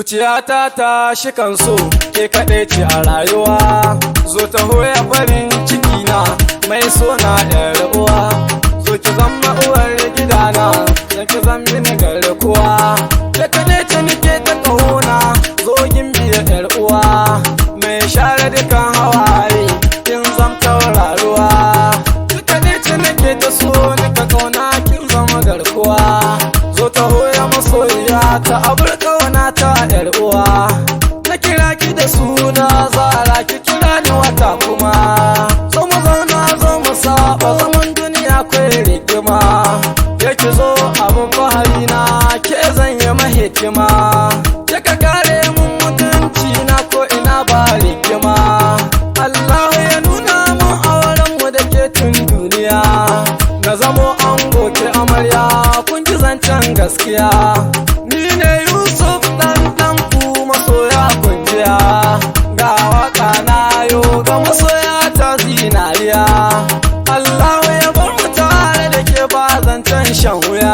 Zuciyata ta shi kanso, ke kaɗai ce a rayuwa. Zo ta hoya farin ciki na, mai so na yar uwa. Zo ki zama uwar gidana, zan ki zan mini garkuwa. Ke kaɗai ce nike ta ƙauna, zo gimbiya yar uwa. Mai share dukan hawaye, kin zam tauraruwa. Ke kaɗai ce nake ta so, nika ƙauna kin zama garkuwa. Zo ta hoya masoyiya ta abar ƙauna ta yar uwa. Na kira ki da suna Zara, ki kira ni wata kuma. Zo mu zauna, zo mu saba, zaman duniya kwai rigima. Ya ki zo abin fahari na, ke zan yi mahikima. Ke ka kare mun mutunci na, ko ina ba rigima. Allah ya nuna mun auren mu da ke tun duniya. Na zamo ango ke amarya, kun ji zancen gaskiya. Ni ne Yusuf dan dan ku masoya kunjiya. Ga waka na yo ga masoya ta zinariya. Allah ya bar mu tare da ke ba zancen shan wuya.